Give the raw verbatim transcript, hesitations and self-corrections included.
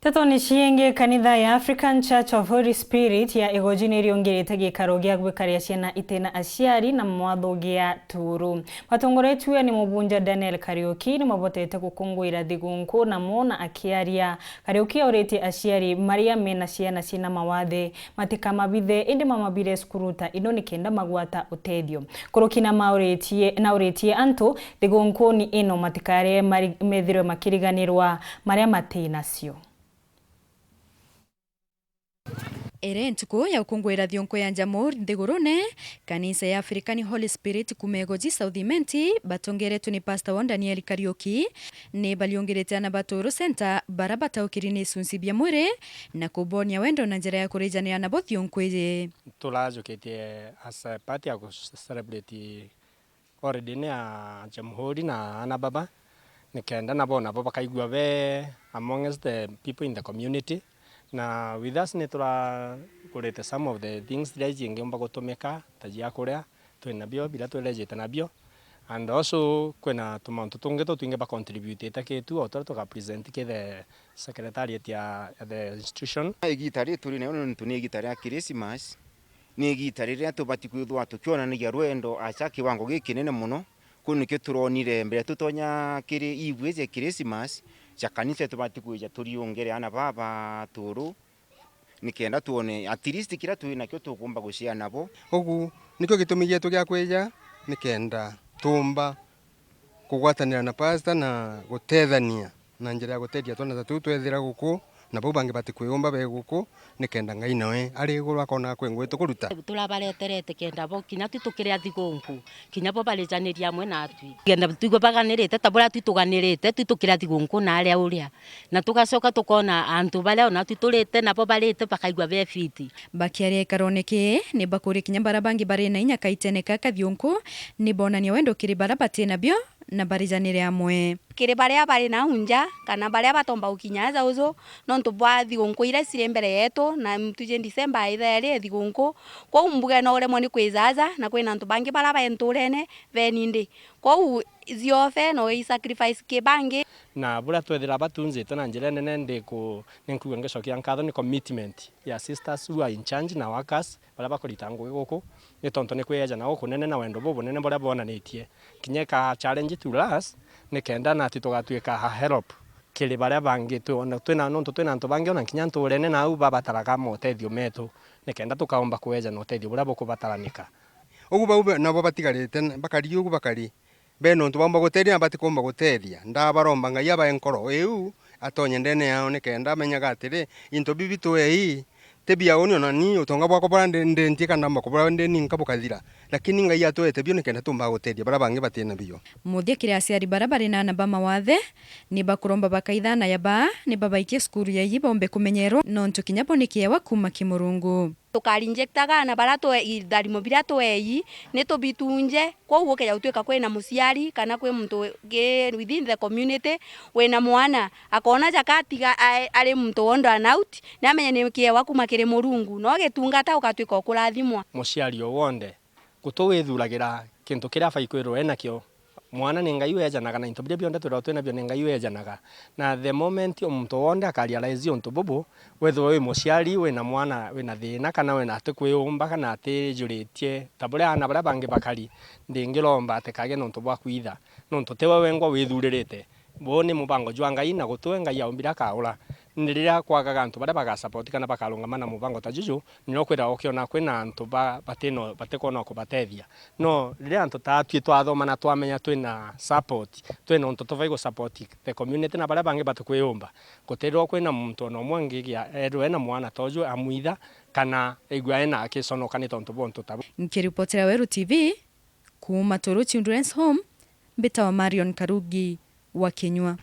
Ntetoni ciingi, kanitha ya African Church of Holy Spirit ya Igoji ni iriungirite gikaro gia gwikaria ciana itena aciari na mwatho gia Turu. Matongoretue ni mubunja Daniel Kariuki ni mabotete gukunguira thigunku na mona akiaria. Kariuki auritie aciari maria mena ciana ciina mawathe matikamabithe, indi mamabire cukuru ta ino nikenda magwata utethio. Kuruki na mauritie, na uritie antu thigunkuni ino matikarie mari-, methirwe makiriganirwa maria mati nacio. Iri ntuku ya gukunguira thiunku ya Njamur nthigurune, kanisa ya African Holy Spirit kuuma Igoji South Imenti batongeretwe ni Pastor wao Daniel Kariuki, ni bariungirite ana ba Turu Center bara bataukiri ni icunci bia mwiri na kubonia wendo na njira ya kurijanira nabo thiunku iji. Turajukitie as a part ya gu celebrate holiday ni ya Jamhuri na ana baba, nikenda nabo, nabo bakaigua be amongst the people in the community. Na with us ni turagurite some of the things iria cingiumba gutumika, ta cia kuria, twi nabio, biria twirejete nabio. And also, kwina tumauntu tungi tutwingi ba contributite ki tu, o turia tuga present ki the secretariat ya, ya the institution. Igita ri turi nayo nontu ni igita ria Christmas. Ni igita riria tubati kwithirwa tukionanagia rwendo aca kiwango gikinene mono. Kuu nikio turonire mbere tutonya kiri ibui cia Christmas cia kanisa, tubati kwija turiungere ana baba Turu, nikenda tuone at least kiria twi nakio tukumba gushare nabo. Ugu nikio gitumi gietu gia kwija, nikenda tuumba kugwatanira na pastor na gutethania na njira ya gutethia twana ta tuu twethira guku, na bau bangi batikwiumba be guku, nikenda Ngai nawe ari iguru akona kwi ngugi tukuruta. Turabareterete kenda bo kinya tu tukiri athigunku, kinya bo barijaniria amwe natwi. Kenda twigwe baganirite ta buria twi tuganirite, twi tukiri athigunku na aria uria. Na tugacoka tukona antu baria ona twi turite nabo barite bakaigua be fiti. Bakiaria gikarone kii, ni bakuria kinya baria bangi bari na inya kaitene ka kathiunku, ni bonania wendo kiri baria bati nabio na barijanire amwe. Kiri baria bari nau nja, kana baria batomba gukinya aja uju, nontu bwa thigunku iria ciri mbere yetu, na twiji December ithairi thigunku. Kwou mbuge no uremwe ni kwija aja, na kwina antu bangi baria be nturene, beni ndi. Kwou ziofe no i sacrifice ki bangi. Na buria twethira batunjite na njira nene ndi ku-, ni nkuga ngicokia nkatho ni commitment ya sisters who are in charge na workers, baria bakurita ngugi guku, ni tontu ni kwieja nao kunene na wendo bubunene buria bonanitie. Kinya ika challenge to us, ni kenda nati tugatwika a help kiri baria bangi, twi-, ona twina, nontu twina antu bangi ona kinya nturene nau babataraga motethio metu, ni kenda tukaumba kweja na utethio buria bukubataranika. Ugu bau be-, nabo batigarite n-, bakari ugu bakari, bena untu baumba gutethia na batikumba gutethia. Ndabaromba Ngai abae nkoro iu, atonye ndene yao, ni kenda amenyaga atiri, into bibi twei, ti bia uni, ona ni utonga bwakwa buria ndi, ndi ntika ndamba kubura ndi ninka bukathira. Lakini Ngai atwete bio ni kenda tumba gutethia baria bangi bati nabio. Muthia kiri aciari baria bari na ana ba mawathe, ni bakuromba bakaithana ya baa, ni babaikie cukuru ya ii baumbe kumenyerwa, nontu kinya bo ni kiewa kuuma ki Murungu. Tukarinjectaga aana baria twe-, itharimo biria twei, ni tubitunje. Kwou gukeja gutwika kwina muciari kana kwi muntu ki within the community wina mwana, akoona jaka atiga a-, ari muntu wondwa an out, ni amenye ni kiewa kuuma kiri Murungu, no gitungata ugatwika ukurathimwa. Muciari o wonthe, gutu withuragira kintu kiria abai kwirwa enakio. Mwana ni Ngai wejanaga, na into biria bionthe twithagwa twinabio ni Ngai wejanaga. Na the moment o muntu wonthe akarealize untu bubu, wethirwa wi muciari wina mwana wina thina, kana wina atikwiumba, kana atijuritie ta buria aana baria bangi bakari, ndingiromba atikage na untu bwa kwitha, nontu tiwe wengwa withuririte. Buu ni mubango jwa Ngai, na gutiwe Ngai aumbire akaura. Ni riria kwagaga antu baria bagasapoti kana bakarungama na mubango ta juju, nio kwithagwa ukiona kwina antu ba-, batino, batikwona o kubatethia. No riria antu ta atwi twathoma na twamenya twina support, twina untu tubai gu support the community na baria bangi batikwiyumba, gutirirwa kwina muntu ona umwe angigia erwe ena mwana ta uju amwitha, kana aigua ena akiconoka ni tontu bwa untu ta bu. Nkiripotera Weru T V kuuma Turu Children's Home, mbitawa Marion Karugi wa Kinyua.